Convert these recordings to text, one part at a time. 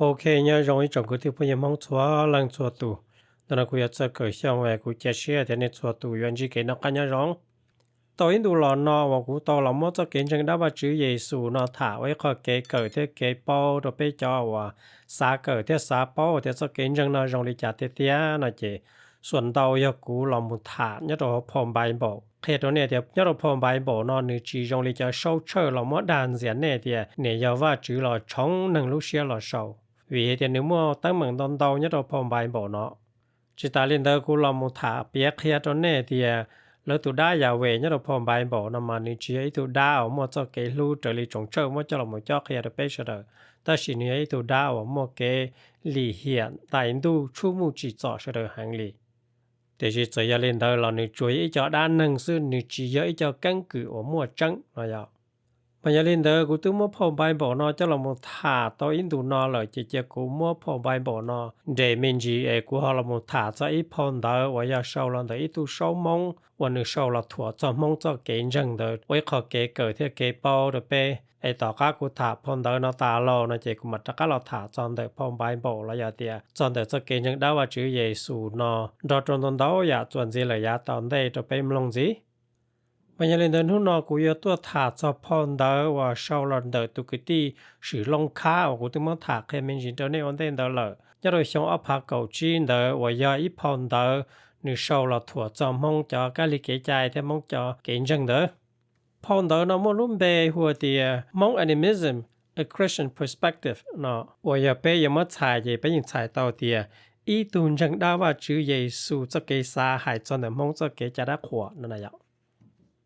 Ok, nyob zoo ib tsoom kwv tij phooj ywg Hmoob txhua leej txhua tus. Ntawm no kuv yog Txawj Kawm Xyooj, kuv cia siab tias nej txhua tus yuav ntsib kev noj qab nyob zoo. Tau ib ntus los no uas kuv tau los muab txoj kev ntseeg dab Vajtswv Yexus no tham ua ib qho kev kawm thiab kev paub rau peb cov uas xav kawm thiab xav paub tias txoj kev ntseeg no zoo li cas tiag tiag no ces xuas ntau yog kuv los mus tham nyob rau hauv phau Npaiv Npaum qhia rau nej tias nyob rau phau Npaiv Npaum no nws tsis zoo li cov saub tshawj los muab dag ntxias nej tias niam yog Vajtswv los tshoov neeg lub siab los sau, vim hais tias nws muaj teeb meem ntau ntau nyob rau phau Npaiv Npaum no. Tsis tas li ntawd kuv los mus tham piav qhia rau nej tias lawv tus dab Yas Ves nyob rau phau Npaiv Npaum no mas nws tsis yog ib tug dab uas muaj txoj kev hlub raws li tsoos tshawj muab coj los mus cob qhia rau peb sawv daws, tab sis nws yog ib tug dab uas muaj kev lim hiam ntais ntuj tshub muj tsim txom sawv daws heev li. Tiam sis txawm yog li ntawd los nws tsuas yog ib co dab neeg xwb, nws tsis yog ib co keeb kwm uas muaj tseeb no yog. Mas yog li ntawd kuv twb muab phau Npaiv Npaum no coj los mus tham tau ib ntus no lawm ces cia kuv muab phau Npaiv Npaum no nres me ntsis es kuv ho los mus tham txog ib phau ntawv uas yog sau los ntawm ib tug saub Hmoob uas nws sau los thuam txog Hmoob txoj kev ntseeg ntawd ua ib qho kev kawm thiab kev paub rau peb. Es tom qab kuv tham phau ntawv no tas los no ces kuv mam rov qab los tham txog ntawm phau Npaiv Npaum los yog tias txog ntawm txoj kev ntseeg dab Vajtswv Yexus no nrog rau ntau ntau yam txuas ntxiv lawm yav tom ntej rau peb mloog ntxiv. Mas yog li ntawd hnub no kuv yuav tuaj tham txog phau ntawv uas sau los ntawm tus kwv tij Swm Looj Khab uas kuv twb muab tham qhia me ntsis rau nej ua ntej ntawd lawm. Nyob rau xyoo ob phav kaum tsib ntawd uas yog ib phau ntawv nws sau los thuam txog Hmoob cov kab lig kev cai thiab Hmoob cov kev ntseeg ntawd. Phau ntawv no muaj lub npe hu tias Hmong Animism: A Christian Perspective no, uas yog peb yuav muab txhais ces peb yeej txhais tau tias ib tug ntseeg dab Vajtswv Yexus txoj kev xav hais txog ntawm Hmoob txoj kev cai dab qhuas no na yom.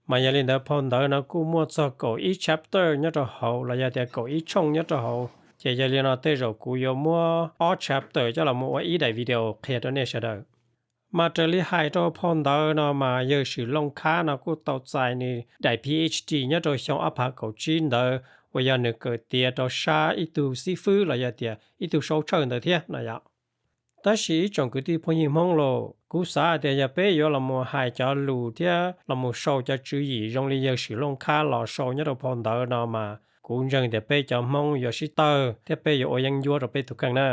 Mas yog li ntawd phau ntawv no kuj muaj txog kaum ib chapter nyob rau hauv los yog tias kaum ib tshooj nyob rau hauv, ces yog li no tej zaum kuv yuav muab ob chapter coj los mus ua ib daim video qhia rau nej sawv daws. Mas raws li hais rau phau ntawv no mas yawg Swm Looj Khab no kuj tau txais nws daim PhD nyob rau xyoo ob phav kaum tsib ntawd uas yog nws kawm tiav rau sab ib tug xib fwb los yog tias ib tug saub tshawj ntawd thiab no yom. Tab sis ib tsoom kwv tij phooj ywg Hmoob lauj, kuv xav tias yog peb yuav los mus hais cov lus thiab los mus sau cov tswv yim zoo li yawg Swm Looj Khab los sau nyob rau phau ntawv no mas kuv ntseeg tias peb cov Hmoob yuav sib tawg thiab peb yuav ua yeeb ncuab rau peb tus kheej na.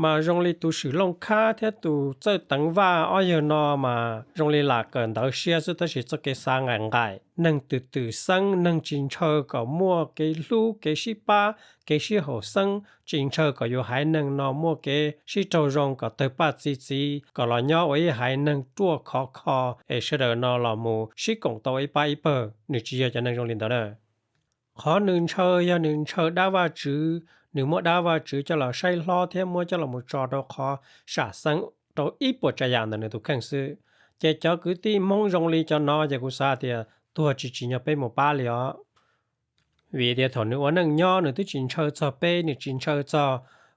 Mas zoo li tus Swm Looj Khab thiab tus Txawj Teev Vaj ob yawg no mas zoo li lam kawm ntawv siab xwb tab sis txoj kev xav nqaim nqaim, neeg twm twm xeeb, neeg tsis ntshaw kom muaj kev hlub kev sib pab kev sib haum xeeb, tsis ntshaw kom yus haiv neeg no muaj kev sib raug zoo kom tawg paj txi txiv kom los nyob ua ib haiv neeg ruaj khov kho es sawv daws no los mus sib koom tau ib pab ib pawg. Nws tsis yog cov neeg zoo li ntawd na. Qhov nws ntshaw yog nws ntshaw dab Vajtswv, nws muab dab Vajtswv coj los saib hlob thiab muab coj los mus tso rau qhov sam xeeb rau ib puas tsav yam ntawm nws tus kheej xwb. Ces cov kwv tij Hmoob zoo li cov no ces kuv xav tias tuag tsis tsim nyog peb mus pab li os. Vim tias thaum nws ua neej nyob nws twb tsis ntshaw txog peb, nws tsis ntshaw txog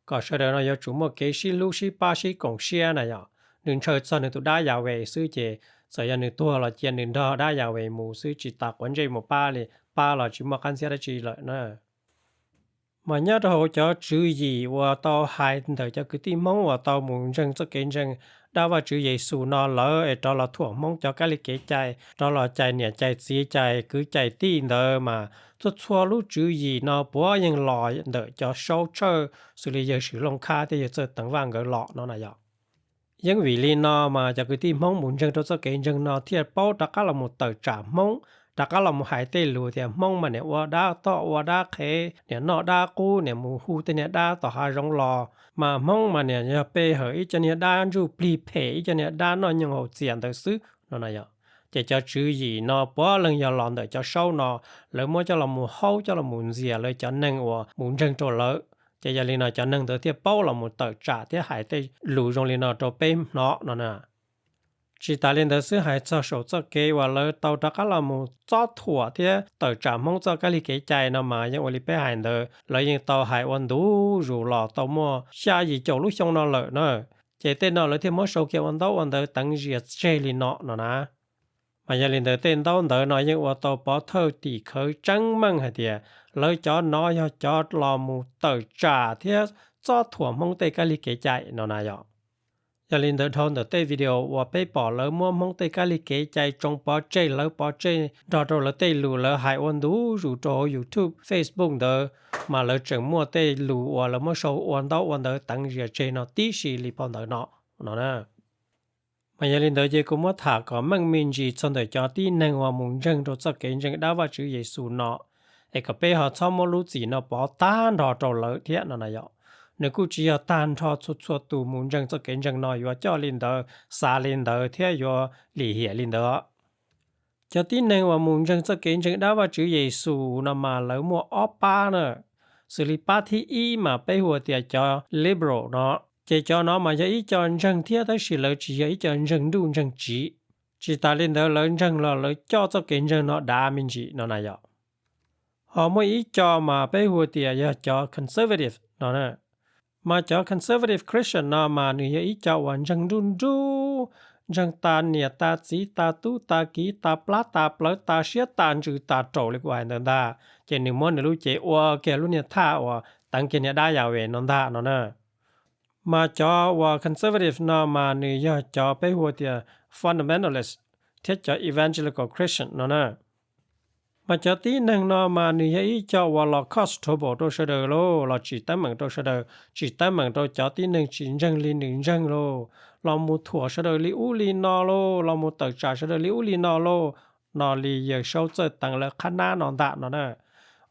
kom sawv daws no yuav tsum muaj kev sib hlub sib pab sib koom siab na yom. Nws ntshaw txog nws tus dab Yas Ves xwb ces txawm yog nws tuag los cia nws nrog dab Yas Ves mus xwb tsis tas quav ntsej mus pab li, pab los tsis muaj qab ntxhiab dab tsi lawm na. Mas nyob rau hauv cov tswv yim uas tau hais ntawm cov kwv tij Hmoob uas tau mus ntseeg txoj kev ntseeg dab Vajtswv Yexus no lawm es rov los thuam Hmoob cov kab lig kev cai, rov los cais niam cais txiv cais kwv cais tij ntawd mas txhua txhua lub tswv yim no puav yeej los ntawm cov saub tshawj xws li yawg Swm Looj Khab thiab yawg Txawj Teev Vaj nkawd los no na yom. Yeej vim li no mas cov kwv tij Hmoob mus ntseeg rau txoj kev ntseeg no thiaj paub rov qab los mus tawm tsam Hmoob, rov qab los mus hais tej lus tias Hmoob mas niam ua dab toj ua dab qhev, niam noj dab qub, niam mus hu tej niag dab tom hav zoov los, mas Hmoob mas niam yog pe hawm ib co niag dab ntsuj plig phem, ib co niag dab noj nyoog haus txias ntawd xwb no na yom. Ces cov tswv yim no puav leej yog los ntawm cov saub no, lawv muab coj los mus haub coj los mus ntxias lawv cov neeg uas mus ntseeg rau lawv. Ces yog li no cov neeg ntawd thiaj paub los mus tawm tsam thiab hais tej lus zoo li no rau peb hnov no na. Tsis tas li ntawd xwb, hais txog saum txoj kev uas lawv tau rov qab los mus txob thuam thiab tawm tsam Hmoob txoj kab lig kev cai no mas yeej ua li peb hais ntawd, lawv yeej tau hais ua ntu zus los tau muaj xya yim caum lub xyoo no lawm na. Ces tej no lawv thiaj muab sau kiag ua ntaub ua ntawv teev zias tseg li no no na. Mas yog li ntawd tej ntaub ntawv no yeej ua tau pov thawj tim khawv tseeb meej hais tias lawv cov no yog cov los mus tawm tsam thiab txob thuam Hmoob tej kab lig kev cai no na yom. Yog li ntawd dhau ntawm tej video uas peb pom lawv muab Hmoob tej kab lig kev cai tsoo pov tseg, hlawv pov tseg nrog rau lawv tej lus lawv hais ua ntu zus rau hauv YouTube, Facebook ntawd, mas lawv tseem muaj tej lus uas lawv muab sau ua ntaub ua ntawv teev zias tseg no tib si li phau ntawv no no. Mas yog li ntawd ces kuv muab tham kom meej me ntsis txog ntawm cov tib neeg uas mus ntseeg rau txoj kev ntseeg dab Vajtswv Yexus no, es kom peb ho txhob muab lub txim no pov tag nrho rau lawv thiab no na yom. Nws kuj tsis yog tag nrho txhua txhua tus mus ntseeg txoj kev ntseeg no yuav coj li ntawd, xav li ntawd thiab yuav lim hiam li ntawd. Cov tib neeg uas mus ntseeg txoj kev ntseeg dab Vajtswv Yexus no mas lawv muaj ob pab na, xws li pab thib ib mas peb hu tias cov liberal no, ces cov no mas yog ib co ntseeg thiab tab sis lawv tsis yog ib co ntseeg nruj ntseeg tsiv. Tsis tas li ntawd lawv ntseeg los lawv coj txoj kev ntseeg no dav me ntsis no na yom. Ho muaj ib co mas peb hu tias yog cov conservative no. Mas cov conservative Christian no mas nws yog ib co uas ntseeg nruj nruj, ntseeg tas niam tas txiv tas tub tas kiv tas plab tas plawv tas siab tas ntsws tas raum li kuv hais ntawd ntag, ces nws muab nws lub cev ua kiag lub niag thaj uas teev kiag niag dab Yahweh no ntag no na. Mas cov uas conservative no mas nws yog cov peb hu tias fundamentalist thiab cov evangelical Christian no na. Mas cov tib neeg no mas nws yog ib co uas los cause trouble rau sawv daws lauj, los tsim teeb meem rau sawv daws, tsim teeb meem rau cov tib neeg tsis ntseeg li nws ntseeg lauj, los mus thuam sawv daws li ub li no lauj, los mus tawm tsam sawv daws li ub li no lauj, no li Yawm Saub txawj teev lawv qhab nab no ntag no na.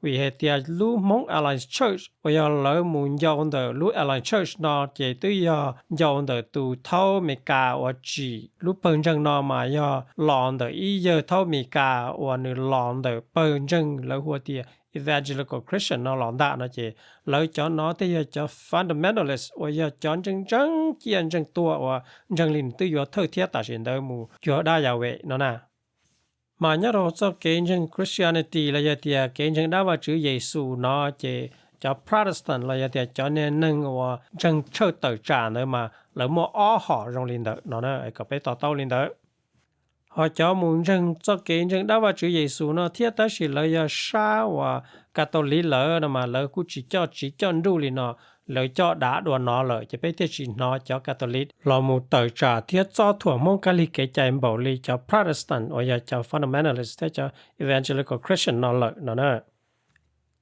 Vim hais tias lub Hmoob Alliance Church uas yog lawv mus ncau ntawm lub Alliance Church no ces twb yog ncau ntawm tus thaub Amelikas uas tsim lub pawg ntseeg no mas yog los ntawm ib yawg thaub Amelikas uas nws los ntawm pawg ntseeg lawv hu tias evangelical Christian no los ntag no ces lawv cov no thiaj yog cov fundamentalist uas yog cov ntseeg ntseeg ciaj ntseeg tuag uas ntseeg li nws twb yuav thawj thiab tam sim ntawd mus cuag dab Yahweh no na. Mas nyob rau txoj kev ntseeg Christianity los yog tias kev ntseeg dab Vajtswv Yexus no ces cov Protestant los yog tias cov niag neeg uas ntseeg tshawj tawm tsam ntawd mas lawv muaj ob hom zoo li ntawd no na, kom peb to taub li ntawd. Ho cov mus ntseeg txoj kev ntseeg dab Vajtswv Yexus no thiab tab sis lawv yog sab uas Catholic lawm no mas lawv kuj tsis coj tsiv coj nruj li no, lawv coj dav dua no lawm ces peb thiaj tsis hnov cov Catholic los mus tawm tsam thiab txob thuam Hmoob kab lig kev cai npaum li cov Protestant uas yog cov fundamentalist thiab cov evangelical Christian no lawm no na.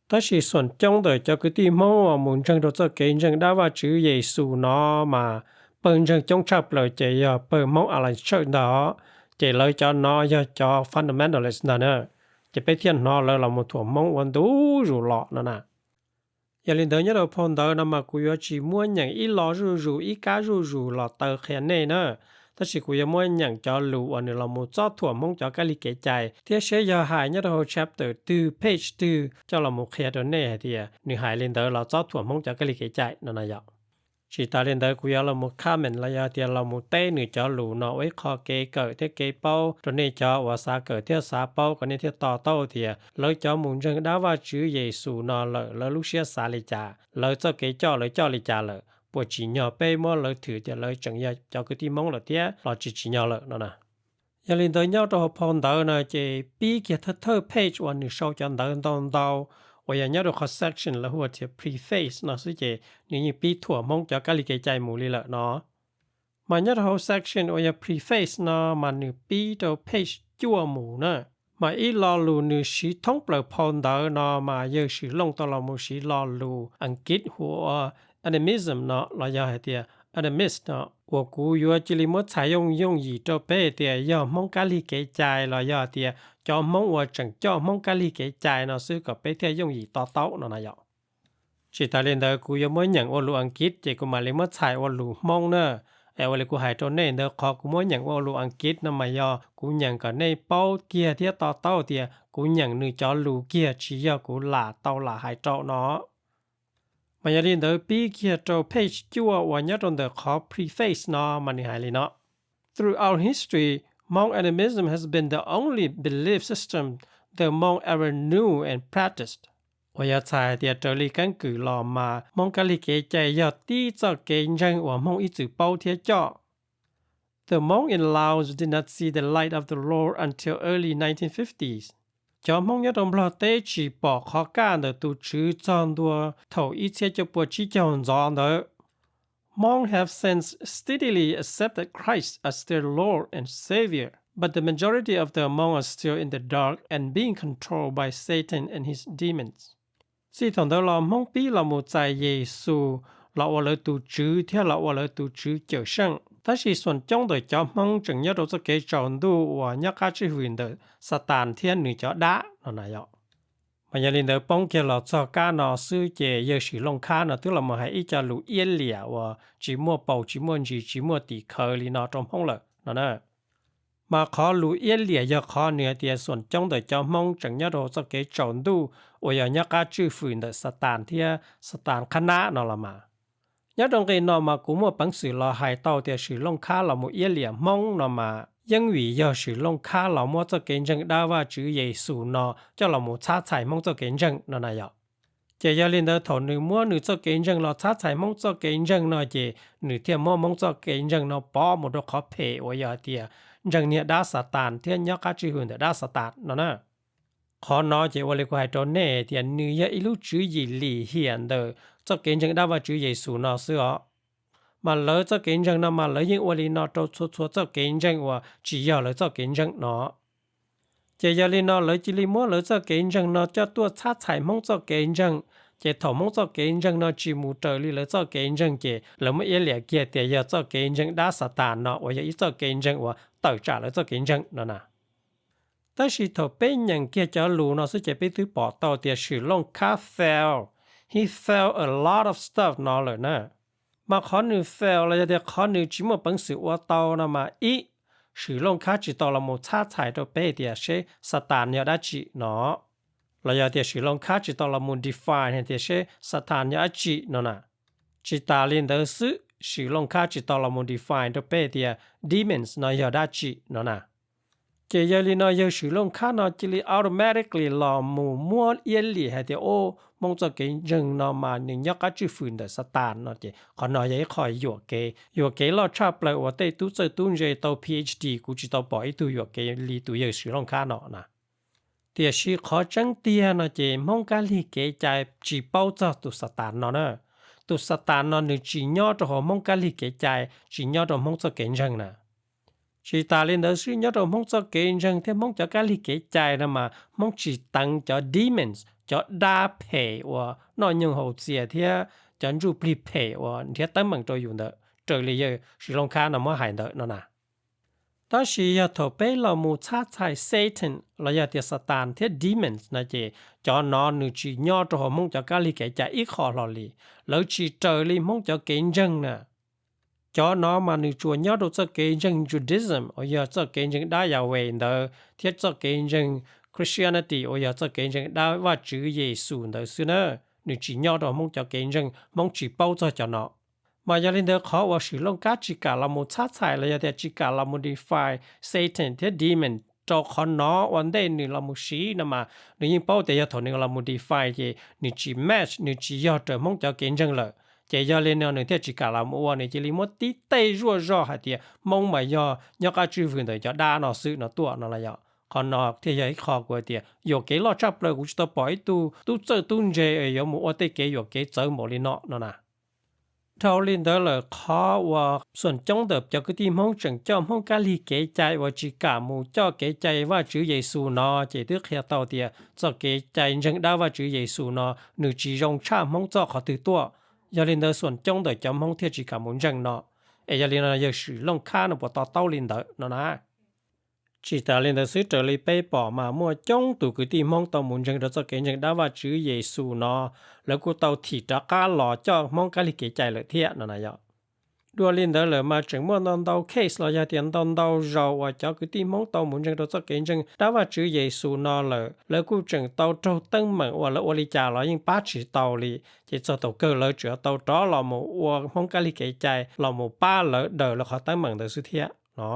Tab sis xuam coob ntawm cov kwv tij Hmoob uas mus ntseeg rau txoj kev ntseeg dab Vajtswv Yexus no mas pawg ntseeg coob tshaj plaws ces yog pawg Hmoob Alliance Church ntag, ces lawv cov no yog cov fundamentalist ntag na, ces peb thiaj hnov lawv los mus thuam Hmoob ua ntu zus los no na. Yog li ntawd nyob rau phau ntawv no mas kuv yuav tsis muab nyeem ib lo zuj zus ib kab zuj zus los taw qhia nej na, tab sis kuv yuav muab nyeem cov lus uas nws los mus txob thuam Hmoob cov kab lig kev cai thiab seb yog hais nyob rau hauv chapter twg page twg coj los mus qhia rau nej hais tias nws hais li ntawd los txob thuam Hmoob cov kab lig kev cai no na yom. Tsis tas li ntawd kuv yuav los mus comment los yog tias los mus teb nws cov lus no ua ib qho kev kawm thiab kev paub rau nej cov uas xav kawm thiab xav paub kom nej thiaj to taub tias lawv cov mus ntseeg dab Vajtswv Yexus no lawm lawv lub siab xav li cas, lawv txoj kev coj lawv coj li cas lawm, puas tsim nyog peb muab lawv thwm tias lawv tseem yog cov kwv tij Hmoob lawm thiab los tsis tsim nyog lawm no na. Yog li ntawd nyob rau hauv phau ntawv no ces pib kiag thawj thawj page uas nws sau cov ntawv ntau ntau uas yog nyob rau qhov section lawv hu tias preface no xwb ces nws yeej pib thuam Hmoob cov kab lig kev cai mus li lawm no. Mas nyob rau hauv section uas yog preface no mas nws pib rau page cuaj mus na. Mas ib lo lus nws siv thoob plaws phau ntawv no mas yawg Swm Looj tau los mus siv lo lus Askiv hu ua animism no los yog hais tias animist no, uas kuv yuav cia li muab txhais yooj yooj yim rau peb hais tias yog Hmoob kab lig kev cai los yog hais tias cov Hmoob uas tseem coj Hmoob kab lig kev cai no xwb kom peb thiaj yooj yim to taub no na yom. Tsis tas li ntawd kuv yuav muab nyeem ua lus Askiv ces kuv mam li muab txhais ua lus Hmoob na. Es ua li kuv hais rau nej ntawd, qhov kuv muab nyeem ua lus Askiv no mas yog kuv nyeem kom nej paub kiag thiab to taub tias kuv nyeem nws cov lus kiag, tsis yog kuv lam tau lam hais rau no. Mas yog li ntawd pib kiag rau page cuaj uas nyob rau ntawm qhov preface no mas nws hais li no: Throughout history, Hmong animism has been the only belief system the Hmong ever knew and practiced. Uas yog txhais hais tias raws li keeb kwm los mas Hmoob kab lig kev cai yog tib txoj kev ntseeg uas Hmoob ib txwm paub thiab coj. The Hmong in Laos did not see the light of the Lord until early nineteen fifties. Cov Hmoob nyob rau Nplog teb tsis pom qhov kaj ntawm tus Tswv txog ntua thaum ib txhiab cuaj pua tsib caug ntxov ntawd. Monks have since steadily accepted Christ as their Lord and Savior, but the majority of the Hmong are still in the dark and being controlled by Satan and his demons. Txij thaum ntawd los Hmoob pib los mus txais Yexus los ua lawv tus Tswv thiab los ua lawv tus Tswv Cawmseej, tab sis xuam coob ntawm cov Hmoob tseem nyob rau txoj kev tsaus ntuj uas nyob qab tswj hwm ntawm Xatas thiab nws cov dab no na yom. Mas yog li ntawd poob kiag los txog kab no xwb ces yawg Swm Looj Khab no twb los mus hais ib co lus iab liam uas tsis muaj paus tsis muaj ntsis tsis muaj tim khawv li no rau Hmoob lawm no na. Mas qhov lus iab liam yog qhov nws hais tias xuam coob ntawm cov Hmoob tseem nyob rau txoj kev tsaus ntuj uas yog nyob qab tswj hwm ntawm Xatas thiab Xatas qhab nab no los mas. Nyob rau nqe no mas kuv muaj peev xwm los hais tau tias Swm Looj Khab los mus iab liam Hmoob no mas yeej vim yog Swm Looj Khab los muab txoj kev ntseeg dab Vajtswv Yexus no coj los mus txhab txhais Hmoob txoj kev ntseeg no na yom. Ces yog li ntawd thaum nws muab nws txoj kev ntseeg los txhab txhais Hmoob txoj kev ntseeg no ces nws thiaj muab Hmoob txoj kev ntseeg no pov mus rau qhov phem uas yog hais tias ntseeg niag dab Xatas thiab nyob qab tswj hwm ntawm dab Xatas no na. Qhov no ces ua li kuv hais rau nej tias nws yog ib lub tswv yim lim hiam ntawm txoj kev ntseeg dab Vajtswv Yexus no xwb os. Mas lawv txoj kev ntseeg no mas lawv yeej ua li no rau txhua txhua txoj kev ntseeg uas tsis yog lawv txoj kev ntseeg no. Ces yog li no lawv cia li muab lawv txoj kev ntseeg no coj tuaj txhab txhais Hmoob txoj kev ntseeg, ces thaum Hmoob txoj kev ntseeg no tsis mus raws li lawv txoj kev ntseeg ces lawv muab iab liam kiag tias yog txoj kev ntseeg dab Xatas no uas yog ib txoj kev ntseeg uas tawm tsam lawv txoj kev ntseeg no na. Tab sis thaum peb nyeem kiag cov lus no xwb ces peb twb pom tau tias Swm Looj Khab fail, he fail a lot of stuff no lawm na. Mas qhov nws fail los yog tias qhov nws tsis muaj peev xwm ua tau no mas ib, Swm Looj Khab tsis tau los mus txhab txhais rau peb tias seb Xatas yog dab tsi no, los yog tias Swm Looj Khab tsis tau los mus define hais tias seb Xatas yog dab tsi no na. Tsis tas li ntawd xwb, Swm Looj Khab tsis tau los mus define rau peb tias demons no yog dab tsi no na. Ces yog li no yawg Swm Looj Khab no cia li automatically los mus muab iab liam hais tias o, Hmoob txoj kev ntseeg no mas nws nyob qab tswj hwm ntawm Xatas no ces qhov no yog ib qho yuam kev, yuam kev loj tshaj plaws uas tej tub txawj tub ntse tau PhD kuv tsis tau pom ib tug yuam kev li tus yawg Swm Looj Khab no na. Tiam sis qhov tseeb tiag no ces Hmoob kab lig kev cai tsis paub txog tus Xatas no na. Tus Xatas no nws tsis nyob rau hauv Hmoob kab lig kev cai, tsis nyob rau Hmoob txoj kev ntseeg na. Tsis tas li ntawd xwb, nyob rau Hmoob txoj kev ntseeg thiab Hmoob cov kab lig kev cai no mas Hmoob tsis teev cov demons, cov dab phem uas noj nyoog haus txias thiab cov ntsuj plig phem uas nrhiav teeb meem rau yus ntawd raws li yawg Swm Looj Khab no muab hais ntawd no na. Tab sis yog thaum peb los mus txhab txhais Satan los yog tias Xatas thiab demons no ces cov no nws tsis nyob rau hauv Hmoob cov kab lig kev cai ib qho hlo li, lawv tsis raws li Hmoob cov kev ntseeg na. Cov no mas nws tsuas nyob rau txoj kev ntseeg Judaism uas yog txoj kev ntseeg dab Yahweh ntawd thiab txoj kev ntseeg Christianity uas yog txoj kev ntseeg dab Vajtswv Yexus ntawd xwb na. Nws tsis nyob rau Hmoob cov kev ntseeg, Hmoob tsis paub txog cov no. Mas yog li ntawd qhov uas Swm Looj Khab tsis kam los mus txhab txhais los yog tias tsis kam los mus define Satan thiab demon rau qhov no ua ntej nws los mus siv no mas nws yeej paub tias yog thaum nws los mus define ces nws tsis match, nws tsis yog raws Hmoob cov kev ntseeg lawm. Ces yog li no nws thiaj tsis kam los mus ua, nws cia li muab tib tej zuaj zog hais tias Hmoob mas yog nyob qab tswj hwm ntawm cov dab no xwb no tuaj no los yog. Qhov no thiaj yog ib qho kuv hais tias yuam kev loj tshaj plaws kuv tsis tau pom ib tug tub txawj tub ntse yuav mus ua tej kev yuam kev txawv npaum li no no na. Dhau li ntawd lawm qhov uas xuam coob ntawm cov kwv tij Hmoob tseem coj Hmoob kab lig kev cai uas tsis kam mus coj kev cai Vajtswv Yexus no ces twb qhia tau tias txoj kev cai ntseeg dab Vajtswv Yexus no nws tsis zoo tshaj Hmoob txoj qhov twg tuaj. Yog li ntawd xuam coob ntawm cov Hmoob thiaj tsis kam mus ntseeg no. Es yog li no yawg Swm Looj Khab no puas to taub li ntawd no na? Tsis tas li ntawd xwb, raws li peb pom mas muaj coob tus kwv tij Hmoob tau mus ntseeg rau txoj kev ntseeg dab Vajtswv Yexus no, lawv kuj tau thim rov qab los coj Hmoob kab lig kev cai lawm thiab no na yom. Dua li ntawd lawm mas tseem muaj ntau ntau case los yog tias ntau ntau zaus uas cov kwv tij Hmoob tau mus ntseeg rau txoj kev ntseeg dab Vajtswv Yexus no lawm, lawv kuj tseem tau raug teeb meem uas lawv ua li cas los yeej pab tsis tau li. Ces txog thaum kawg lawv tseem tau rov los mus ua Hmoob kab lig kev cai los mus pab lawv daws lawv qhov teeb meem ntawd xwb thiab no.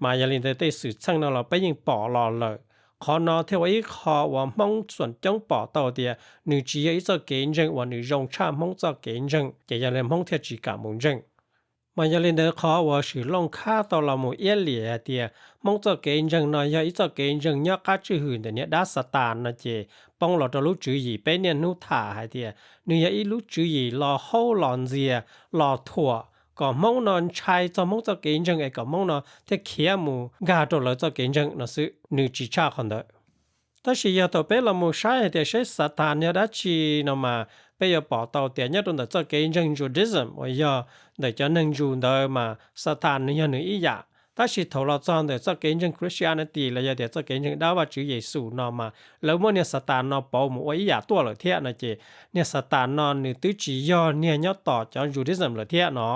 Mas yog li ntawd tej xwm txheej no los peb yeej pom los lawm. Qhov no thiaj ua ib qho uas Hmoob xuam coob pom tau tias nws tsis yog ib txoj kev ntseeg uas nws zoo tshaj Hmoob txoj kev ntseeg, ces yog li Hmoob thiaj tsis kam mus ntseeg. Mas yog li ntawd qhov uas Swm Looj Khab tau los mus iab liam hais tias Hmoob txoj kev ntseeg no yog ib txoj kev ntseeg nyob qab tswj hwm ntawm niag dab Xatas no ces poob los rau lub tswv yim peb niaj hnub tham hais tias nws yog ib lub tswv yim los haub los ntxias los thuam kom Hmoob no ntshai txog Hmoob txoj kev ntseeg es kom Hmoob no thiaj khiav mus nkag rau lawv txoj kev ntseeg no xwb, nws tsis tshaj qhov ntawd. Tab sis yog thaum peb los mus saib hais tias seb Xatas yog dab tsi no mas peb yuav pom tau tias nyob rau ntawm txoj kev ntseeg Judaism uas yog ntawm cov neeg Jew ntawd mas Xatas nws yog nws ib yam. Tab sis thaum los txog ntawm txoj kev ntseeg Christianity los yog tias txoj kev ntseeg dab Vajtswv Yexus no mas lawv muab niag Xatas no pauv mus ua ib yam tuaj lawm thiab no ces niag Xatas no nws twb tsis yog niag nyob tom cov Judaism lawm thiab no.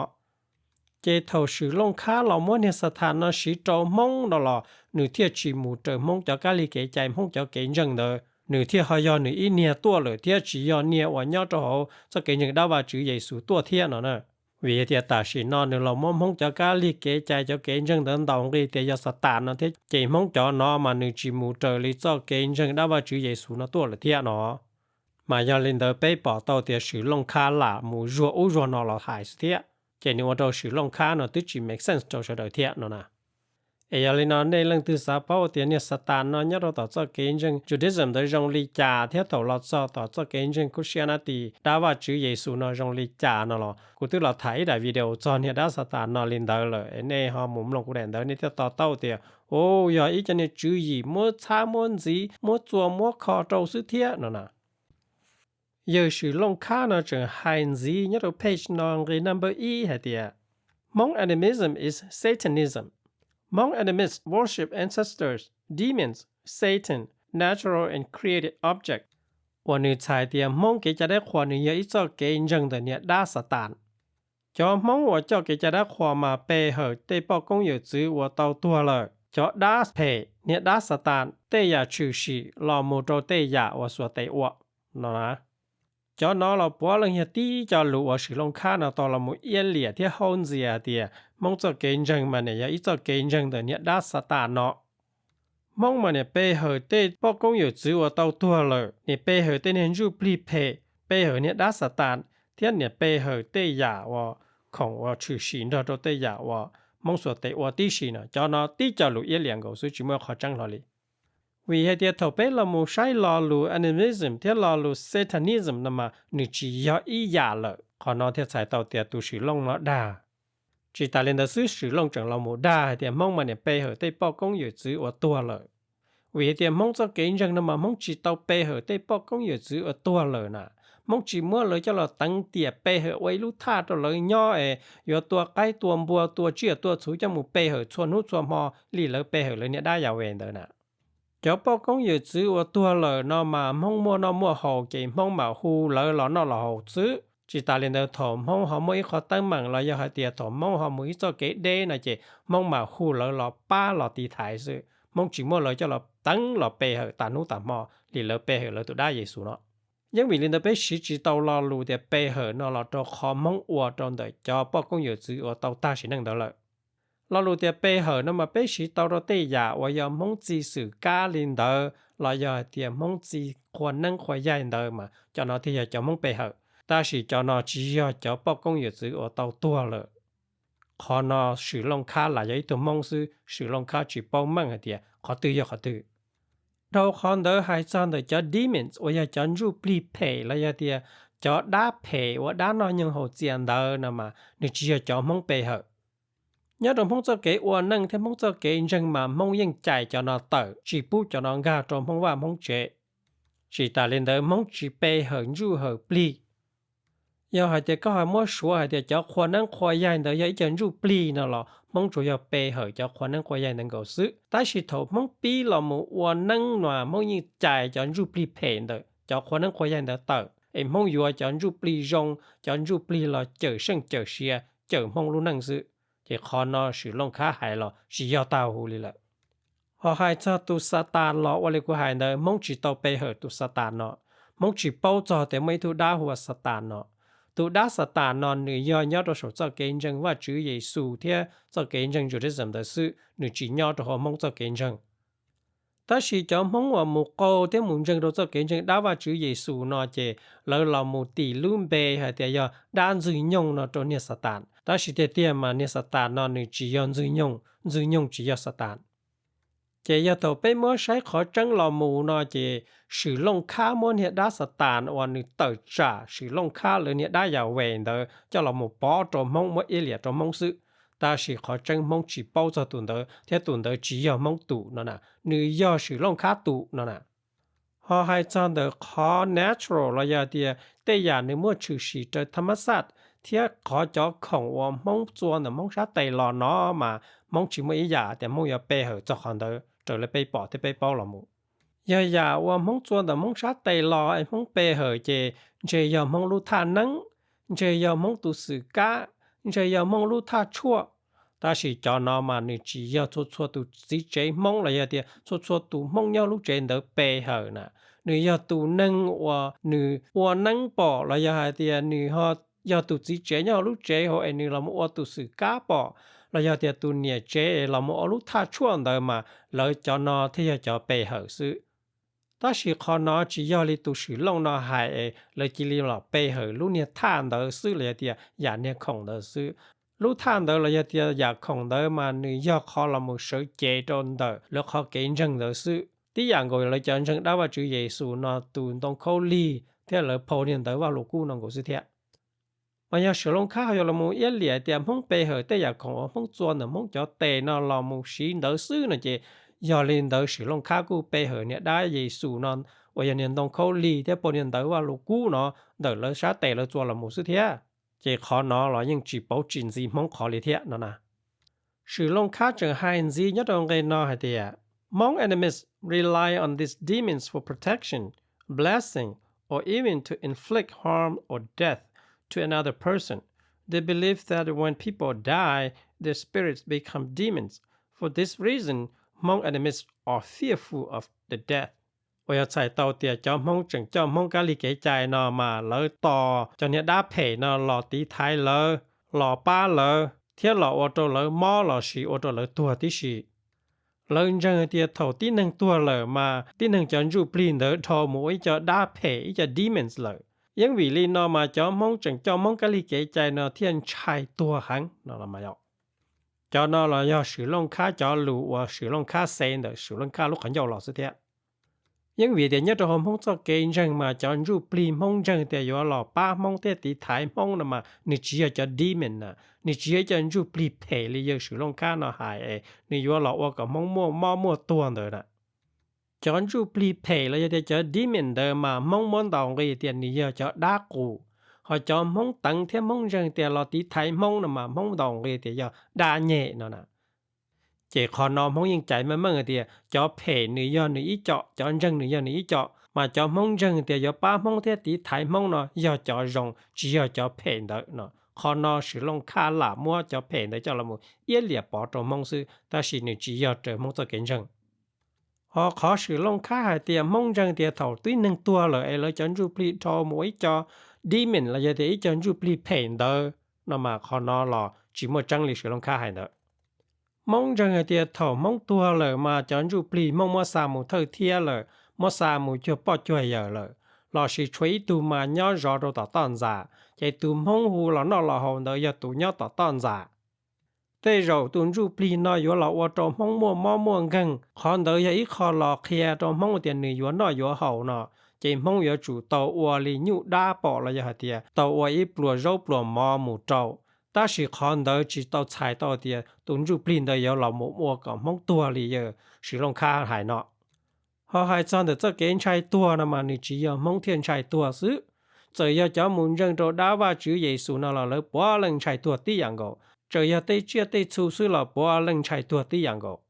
Ces thaum Swm Looj Khab los muab niag Xatas no siv rau Hmoob no los nws thiaj tsis mus raws Hmoob cov kab lig kev cai Hmoob cov kev ntseeg ntawd, nws thiaj ho yog nws ib niag tuaj lawm thiab tsis yog niag uas nyob rau hauv txoj kev ntseeg dab Vajtswv Yexus tuaj thiab no na. Vim hais tias tam sim no nws los muab Hmoob cov kab lig kev cai cov kev ntseeg ntawd ntaus nqi tias yog Xatas no thiab ces Hmoob cov no mas nws tsis mus raws li txoj kev ntseeg dab Vajtswv Yexus no tuaj lawm thiab no. Mas yog li ntawd peb pom tau tias Swm Looj Khab lam mus zuag ub zuag no los hais xwb thiab, ces nws ua rau Swm Looj Khab no twb tsis make sense rau sawv daws thiab no na. Es yog li no nej leej twg xav paub tias niag Xatas no nyob rau tom txoj kev ntseeg Judaism ntawd zoo li cas thiab thaum los txog tom txoj kev ntseeg Christianity dab Vajtswv Yexus no zoo li cas no los kuv twb los tham ib daim video txog niag dab Xatas no li ntawd lawm es nej ho mus mloog kuv daim ntawd nej thiaj to taub tias, u, yog ib co niag tswv yim muab txhab muab ntxiv muab txua muab kho rau xwb thiab no na. Yawg Swm Looj Khab no tseem hais ntxiv nyob rau page no nqi number ib hais tias, Hmong animism is Satanism. Hmong animists worship ancestors, demons, Satan, natural and created objects. Uas nws txhais tias Hmoob kev cai dab qhuas nws yog ib txoj kev ntseeg ntawm niag dab Xatas. Cov Hmoob uas coj kev cai dab qhuas mas pe hawm tej poj koob yawm txwv uas tau tuag lawm, cov dab phem, niag dab Xatas, tej yam tshwm sim los mus rau tej yam uas xuas tes ua no na. Cov no los puav leej yog tib co lus uas Swm Looj Khab no tau los mus iab liam thiab haub ntxias hais tias Hmoob txoj kev ntseeg mas nim yog ib txoj kev ntseeg ntawm niag dab Xatas no. Hmoob mas nim pe hawm tej poj koob yawm txwv uas tau tuag lawm, nim pe hawm tej niag ntsuj plig phem, pe hawm niag dab Xatas, thiab nim pe hawm tej yam uas khoom uas tshwm sim nrog rau tej yam uas Hmoob xuas tes ua tib si no. Cov no tib co lus iab liam nkaus xwb tsis muaj qhov tseeb hlo li. Vim hais tias thaum peb los mus saib lo lus animism thiab lo lus Satanism no mas nws tsis yog ib yam lawm. Qhov no thiaj txhais tau tias tus Swm Looj no dag. Tsis tas li ntawd xwb Swm Looj tseem los mus dag hais tias Hmoob mas nim pe hawm tej poj koob yawm txwv uas tuag lawm. Vim hais tias Hmoob txoj kev ntseeg no mas Hmoob tsis tau pe hawm tej poj koob yawm txwv uas tuag lawm na. Hmoob tsis muab lawv coj los teev tiam pe hawm ua ib lub thaj rau lawv nyob es yuav tua qaib tua npua tua tsiaj tua txhu coj mus pe hawm txhua hnub txhua hmo li lawv pe hawm lawv niag dab Yas Ves ntawd na. Cov poj koob yawm txwv uas tuag lawm no mas Hmoob muaj noj muaj haus ces Hmoob mam hu lawv los noj los haus xwb. Tsis tas li ntawd thaum Hmoob ho muaj ib qho teeb meem los yog hais tias thaum Hmoob ho mus ib txoj kev deb no ces Hmoob mam hu lawv los pab los tiv thaiv xwb. Hmoob tsis muab lawv coj los teev los pe hawm tas hnub tas hmo li lawv pe hawm lawv tus dab Yexus no. Yeej vim li ntawd peb siv tsis tau lo lus tias pe hawm no los rau qhov Hmoob ua rau ntawm cov poj koob yawm txwv uas tau tag sim neej ntawd lawm. Lo lus tias pe hawm no mas peb siv tau rau tej yam uas yog Hmoob txi xwm kab li ntawd los yog hais tias Hmoob txi qhua neeb qhua yaig ntawd mas cov no thiaj yog cov Hmoob pe hawm, tab sis cov no tsis yog cov poj koob yawm txwv uas tau tuag lawm. Qhov no Swm Looj Khab lam yog ib tug Hmoob xwb, Swm Looj Khab tsis paub meej hais tias qhov twg yog qhov twg. Dhau qhov ntawd hais txog ntawm cov demons uas yog cov ntsuj plig phem los yog tias cov dab phem uas dab noj nyoog haus txias ntawd no mas nws tsis yog cov Hmoob pe hawm. Nyob rau Hmoob txoj kev ua neej thiab Hmoob txoj kev ntseeg mas Hmoob yeej cais cov no tawm, tsis pub cov no nkag rau Hmoob vaj Hmoob tsev. Tsis tas li ntawd Hmoob tsis pe hawm ntsuj hawm plig. Yog hais tias koj ho muab suav hais tias cov qhua neeb qhua yaig ntawd yog ib co ntsuj plig no los Hmoob tsuas yog pe hawm cov qhua neeb qhua yaig ntawd nkaus xwb. Tab sis thaum Hmoob pib los mus ua neeb no Hmoob yeej cais cov ntsuj plig phem ntawm cov qhua neeb qhua yaig ntawd tawm, es Hmoob yuav cov ntsuj plig zoo, cov ntsuj plig los cawm seej cawm sia, cawm Hmoob lub neej xwb. Ces qhov no Swm Looj Khab hais los tsis yog tag huv li lawm. Ho hais txog tus Xatas los ua li kuv hais ntawd, Hmoob tsis tau pe hawm tus Xatas no. Hmoob tsis paub txog tias muaj ib tug dab hu ua Xatas no. Tus dab Xatas no nws yog nyob rau saum txoj kev ntseeg Vajtswv Yexus thiab txoj kev ntseeg Judaism ntawd xwb, nws tsis nyob rau hauv Hmoob txoj kev ntseeg. Tab sis cov Hmoob uas mus qaug thiab mus ntseeg rau txoj kev ntseeg dab Vajtswv Yexus no ces lawv los mus tis lub npe hais tias yog dab Ntxwg Nyoog no rau niag Xatas. Tab sis tiag tiag mas niag Xatas no nws tsis yog Ntxwg Nyoog, Ntxwg Nyoog tsis yog Xatas. Ces yog thaum peb muab saib qhov tseeb los mus no ces Swm Looj Khab muab niag dab Xatas uas nws tawm tsam Swm Looj Khab lawv niag dab Yas Ves ntawd coj los mus pov rau Hmoob, muab iab liam rau Hmoob xwb. Tab sis qhov tseeb Hmoob tsis paub txog tus ntawd thiab tus ntawd tsis yog Hmoob tus no na, nws yog Swm Looj Khab tus no na. Ho hais txog ntawm qhov natural los yog tias tej yam nws muaj tshwm sim raws thab mab xaj thiab qhov cov khoom uas Hmoob txua ntawm Hmoob sab tes los no mas Hmoob tsis muaj ib yam tias Hmoob yuav pe hawm txog qhov ntawd raws li peb pom thiab peb paub los mus. Yog yam uas Hmoob txua ntawm Hmoob sab tes los es Hmoob pe hawm ces ntshe yog Hmoob lub thaj neeb, ntshe yog Hmoob tus xwm kab, ntshe yog Hmoob lub thaj tshuaj. Tab sis cov no mas nws tsis yog txhua txhua tus txiv tsev Hmoob los yog tias txhua txhua tus Hmoob nyob lub tsev ntawd pe hawm na. Nws yog tus neeg uas nws ua neeb pom los yog hais tias nws ho yog tus txiv tsev nyob hauv lub tsev hauv es nws los mus ua tus xwm kab pom, los yog tias tus niam tsev es los mus ua lub thaj tshuaj ntawd mas lawv cov no thiaj yog cov pe hawm xwb. Tab sis qhov no tsis yog li tus Swm Looj no hais es lawv cia li los pe hawm lub niag thaj ntawd xwb los yog tias yam niag khoom ntawd xwb. Lub thaj ntawd los yog tias yam khoom ntawd mas nws yog qhov los mus sawv cev rau ntawm lawv qhov kev ntseeg ntawd xwb. Tib yam nkaus lawv cov ntseeg dab Vajtswv Yexus no tus ntoo khaub lig thiab lawv phau niag ntawv Vajluskub no nkaus xwb thiab. Mas yog Swm Looj Khab ho yuav los mus iab liam tias Hmoob pe hawm tej yam khoom uas Hmoob txua ntawm Hmoob cov tes no los mus siv ntawd xwb no ces yog li ntawd Swm Looj Khab kuj pe hawm niag dab Yexus no uas yog niag ntoo khaub lig thiab phau niag ntawv Vajluskub no ntawm lawv sab tes lawv txua los mus xwb thiab. Ces qhov no los yeej tsis pauv tsis ntxiv Hmoob qhov li thiab no na. Swm Looj Khab tseem hais ntxiv nyob rau nqe no hais tias, Hmong enemies rely on these demons for protection, blessing, or even to inflict harm or death to another person. They believe that when people die, their spirits become demons. For this reason, Hmong enemies are fearful of the death. Uas yog txhais tau tias cov Hmoob tseem coj Hmoob kab lig kev cai no mas lawv tos cov niag dab phem no los tiv thaiv lawv, los pab lawv thiab los ua rau lawv mob lossis ua rau lawv tuag tib si. Lawv ntseeg tias thaum tib neeg tuag lawm mas tib neeg cov ntsuj plig ntawd dhau mus ua ib co dab phem ib co demons lawm. Yeeb vim li no mas cov Hmoob tseem coj Hmoob kab lig kev cai no thiaj ntshai tuag heev no. Cov no los yog Swm Looj Khab cov lus uas Swm Looj Khab xev ntawm Swm Looj Khab lub qhov ncauj los xwb thiab. Yeeb vim tias nyob rau hauv Hmoob txoj kev ntseeg mas cov ntsuj plig Hmoob ntseeg tias yuav los pab Hmoob thiab tiv thaiv Hmoob no mas nws tsis yog cov demon na, nws tsis yog ib co ntsuj plig phem li yawg Swm Looj Khab no hais es nws yuav los ua kom Hmoob muaj mob muaj tuag ntawd na. Cov ntsuj plig phem los yog tias cov demon ntawd mas Hmoob muab ntaus nqi tias nws yog cov dab qus, ho cov Hmoob teev thiab Hmoob ntseeg tias los tiv thaiv Hmoob no mas Hmoob ntaus nqi tias yog dab nyeg no na. Ces qhov no Hmoob yeej caiv meej meej tias cov phem nws yog nws ib co, cov ntseeg nws yog nws ib co, mas cov Hmoob ntseeg tias yuav pab Hmoob thiab tiv thaiv Hmoob no yog cov zoo, tsis yog cov phem ntawd no. Qhov no Swm Looj Khab lam muab cov phem ntawd coj los mus iab liam pov rau Hmoob xwb, tab sis nws tsis yog raws Hmoob txoj kev ntseeg. Ho qhov Swm Looj Khab hais tias Hmoob ntseeg tias thaum tib neeg tuag lawm es lawv cov ntsuj plig dhau mus ua ib co demon los yog tias ib co ntsuj plig phem ntawd no mas qhov no los tsis muaj tseeb li Swm Looj Khab hais ntawd. Hmoob ntseeg hais tias thaum Hmoob tuag lawm mas cov ntsuj plig Hmoob muab xa mus thawj thiab lawm, muab xa mus cuag poj cuag yawm lawm, lossis tshuav ib tug mas nyob zov rau tom toj ntxas, ces tus Hmoob hu los noj los haus ntawd yog tus nyob tom toj ntxas. Tej zaum tus ntsuj plig no yuav los ua rau Hmoob muaj mob muaj nkeeg, qhov ntawd yog ib qho los qhia rau Hmoob tias nws yuav noj yuav haus no, ces Hmoob yuav tsum tau ua li nyuj dab pom los yog hais tias tau ua ib pluas zaub pluas mov mus rau. Tab sis qhov ntawd tsis tau txhais tau tias tus ntsuj plig ntawd yuav los mus ua kom Hmoob tuag li yawg Swm Looj Khab hais no. Ho hais txog ntawm txoj kev ntshai tuag no mas nws tsis yog Hmoob thiaj ntshai tuag xwb. Txawm yog cov mus ntseeg rau dab Vajtswv Yexus no los lawv puav leej ntshai tuag tib yam nkaus. Txawm yog tej tsiaj tej txhu xwb los puav leej ntshai tuag tib yam nkaus.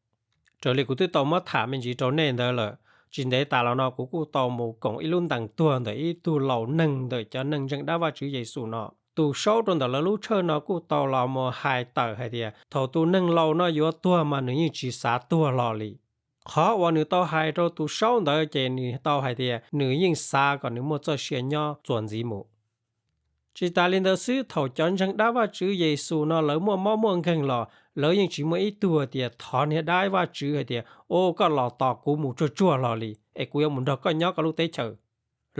Raws li kuv twb tau muab tham me ntsis rau nej ntawd lawm, tsis ntev tas los no kuv kuj tau mus koom ib lub ntees tuag ntawm ib tug laus neeg ntawm cov neeg ntseeg dab Vajtswv Yexus no. Tus saub rau ntawm lawv lub tshawj no kuj tau los mus hais tawm hais tias thaum tus neeg laus no yuav tuag mas nws yeej tsis xav tuag hlo li. Qhov uas nws tau hais rau tus saub ntawd ces nws tau hais tias nws yeej xav kom nws muaj txoj sia nyob txuas ntxiv mus. Tsis tas li ntawd xwb, thaum cov ntseeg dab Vajtswv Yexus no lawv muaj mob muaj nkeeg los lawv yeej tsis muaj ib tug tias thov niag dab Vajtswv hais tias, Au, koj los tos kuv mus tsuag tsuag hlo li es kuv yuav mus nrog koj nyob koj lub teb chaws.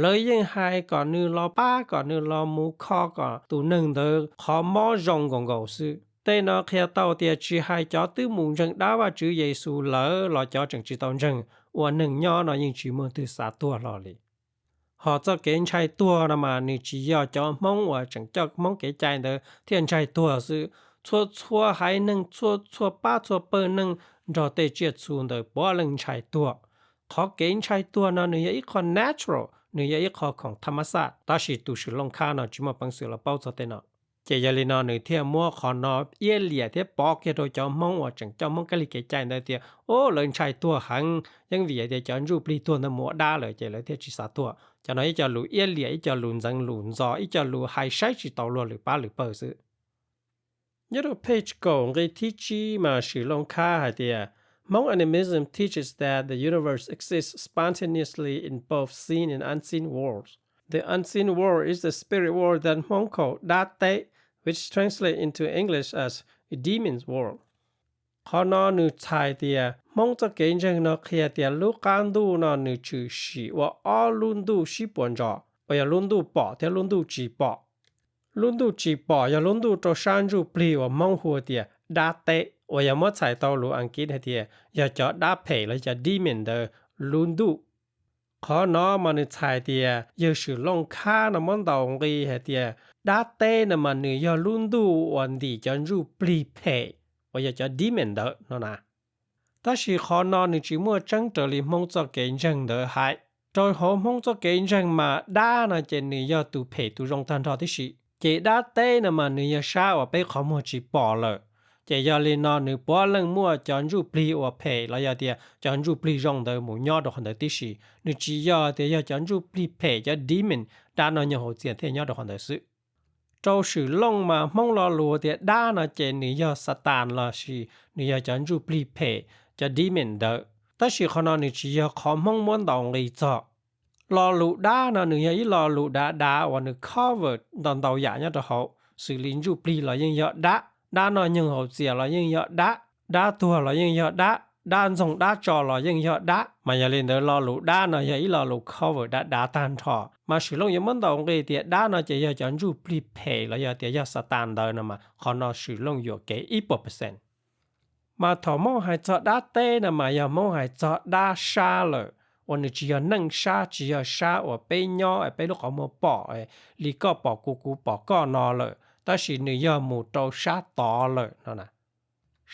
Lawv yeej hais kom nws los pab, kom nws los mus kho kom tus neeg ntawd qhov mob zoo nkaus nkaus xwb. Tej no qhia tau tias tsis hais cov twb mus ntseeg dab Vajtswv Yexus lawm los cov tseem tsis tau ntseeg, ua neeg nyob no yeej tsis muaj twg xav tuag hlo li. Hos txoj kev ntshai tuag no mas nws tsis yog cov Hmoob uas tseem coj Hmoob kev cai ntawd thiaj ntshai tuag xwb. Txhua txhua haiv neeg, txhua txhua pab txhua pawg neeg nrog tej tsiaj txhu ntawd puav leej ntshai tuag. Qhov kev ntshai tuag no nws yog ib qho natural, nws yog ib qho khoom tha mab xaj, tab sis tus Swm Looj Khab no tsis muaj peev xwm los paub txog tej no. Ces yog li no nws thiaj muab qhov no iab liam thiab pov kiag rau cov Hmoob uas tseem coj Hmoob kab lig kev cai ntawd tias, Au, lawv ntshai tuag heev, yeej vim hais tias cov ntsuj plig tuag ntawd mus ua dab lawm ces lawv thiaj tsis xav tuag. Cov no ib co lus iab liam, ib co lus ntxeev lus ntxo, ib co lus hais saib tsis taus luag lwm pab lwm pawg xwb. Nyob rau page kaum nqe thib tsib mas Swm Looj Khab hais tias, Hmong animism teaches that the universe exists spontaneously in both seen and unseen worlds. The unseen world is the spirit world that Hmong call dab teb, which translates into English as demon's world. Qhov no nws txhais tias Hmoob txoj kev ntseeg no qhia tias lub qab ntuj no nws tshwm sim ua ob lub ntuj sib puas ntsos, uas yog lub ntuj pom thiab lub ntuj tsis pom. Lub ntuj tsis pom yog lub ntuj rau sab ntsuj plig uas Hmoob hu tias dab teb, uas yog muab txhais tau lus Askiv hais tias yog cov dab phem los cov demon ntawd lub ntuj. Qhov no mas nws txhais tias yawg Swm Looj Khab no muab ntaus nqi hais tias dab teb no mas nws yog lub ntuj uas ntim cov ntsuj plig phem, uas yog cov demon ntawd no na. Tab sis qhov no nws tsis muaj tseeb raws li Hmoob txoj kev ntseeg ntawd hais. Rau hauv Hmoob txoj kev ntseeg mas dab no ces nws yog tus phem tus zoo tag nrho tib si. Ces dab teb no mas nws yog sab uas peb qhov muag tsis pom lawm. Ces yog li no nws puav leej muaj cov ntsuj plig uas phem los yog tias cov ntsuj plig zoo ntawd mus nyob rau qhov ntawd tib si. Nws tsis yog tias yog cov ntsuj plig phem cov demon dab no nyob hauv txias thiaj nyob rau qhov ntawd xwb. Rau Swm Looj mas Hmoob lo lus tias dab no ces nws yog Satan los sis nws yog cov ntsuj plig phem, cov demon ntawd. Tab sis qhov no nws tsis yog qhov Hmoob muab ntaus nqi txog. Lo lus dab no nws yog ib lo lus dav dav uas nws cover ntau ntau yam nyob rau hauv, xws li ntsuj plig los yeej yog dab, dab noj nyoog haus txias los yeej yog dab, dab tuag los yeej yog dab, dab ntxoog dab tso los yeej yog dab. Mas yog li ntawd lo lus dab no yog ib lo lus cover dav dav tag nrho. Mas Swm Looj yuav muab ntaus nqi tias dab no ces yog cov ntsuj plig phem los yog tias yog Satan ntawd no mas qhov no Swm Looj yuam kev ib puas percent. Mas thaum Hmoob hais txog dab teb no mas yog Hmoob hais txog dab sab lawm, uas nws tsis yog neej sab, tsis yog sab uas peb nyob peb lub qhov muag pom li koj pom kuv kuv pom koj no lawm, tab sis nws yog mus rau sab tod lawm no na.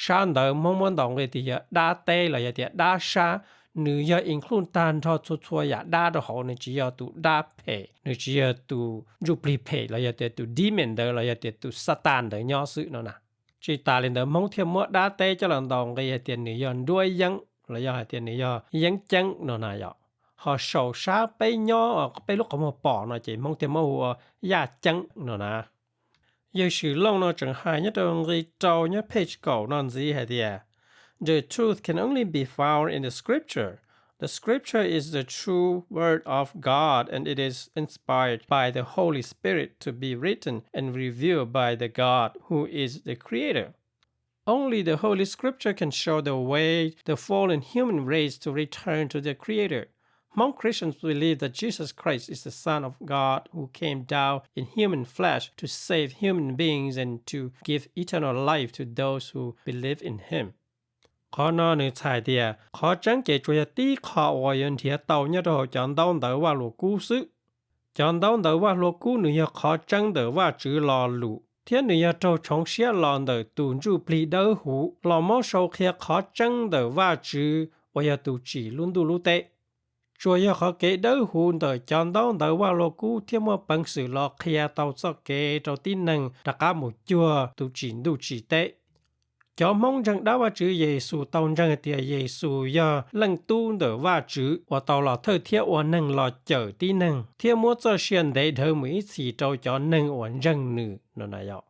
Sab ntawd Hmoob muab ntaus nqi tias yog dab teb los yog tias dab sab, nws yog include tag nrho txhua txhua yam dab rau hauv, nws tsis yog tus dab phem, nws tsis yog tus ntsuj plig phem los yog tias tus demon ntawd los yog tias tus Satan ntawd nyob xwb no na. Tsis tas li ntawd Hmoob thiaj muab dab teb coj los ntaus nqi hais tias nws yog nruab yeeb los yog hais tias nws yog yeeb ceeb no na yom. Ho saum sab peb nyob peb lub qhov muag pom no ces Hmoob thiaj muab hu ua yaj ceeb no na. Yawg Swm Looj no tseem hais nyob rau nqi rau nyob page kaum no ntxiv hais tias, The truth can only be found in the scripture. The scripture is the true word of God and it is inspired by the Holy Spirit to be written and revealed by the God who is the creator. Only the Holy Scripture can show the way the fallen human race to return to their Creator. Hmong Christians believe that Jesus Christ is the Son of God who came down in human flesh to save human beings and to give eternal life to those who believe in him. Qhov no nws txhais tias qhov tseeb ces tsuas yog tib qho uas yuav nrhiav tau nyob rau hauv cov ntaub ntawv Vaj Lug Kub xwb. Cov ntaub ntawv Vaj Lug Kub nws yog qhov tseeb ntawm Vajtswv lo lus, thiab nws yog raug tshoov siab los ntawm tus ntsuj plig dawb huv los muab sau qhia qhov tseeb ntawm Vajtswv uas yog tus tsim lub ntuj lub teb. Tsuas yog qhov kev dawb huv ntawm cov ntaub ntawv Vaj Lug Kub thiaj muaj peev xwm los qhia tau txoj kev rau tib neeg rov qab mus cuag tus tsim ntuj tsim teb. Cov Hmoob ntseeg dab Vajtswv Yexus tau ntseeg tias Yexus yog leej tub ntawm Vajtswv uas tau los thawj thiab ua neeg los cawm tib neeg thiab muab txoj sia ntev dhawv mus ib txhis rau cov neeg uas ntseeg nws no na yom.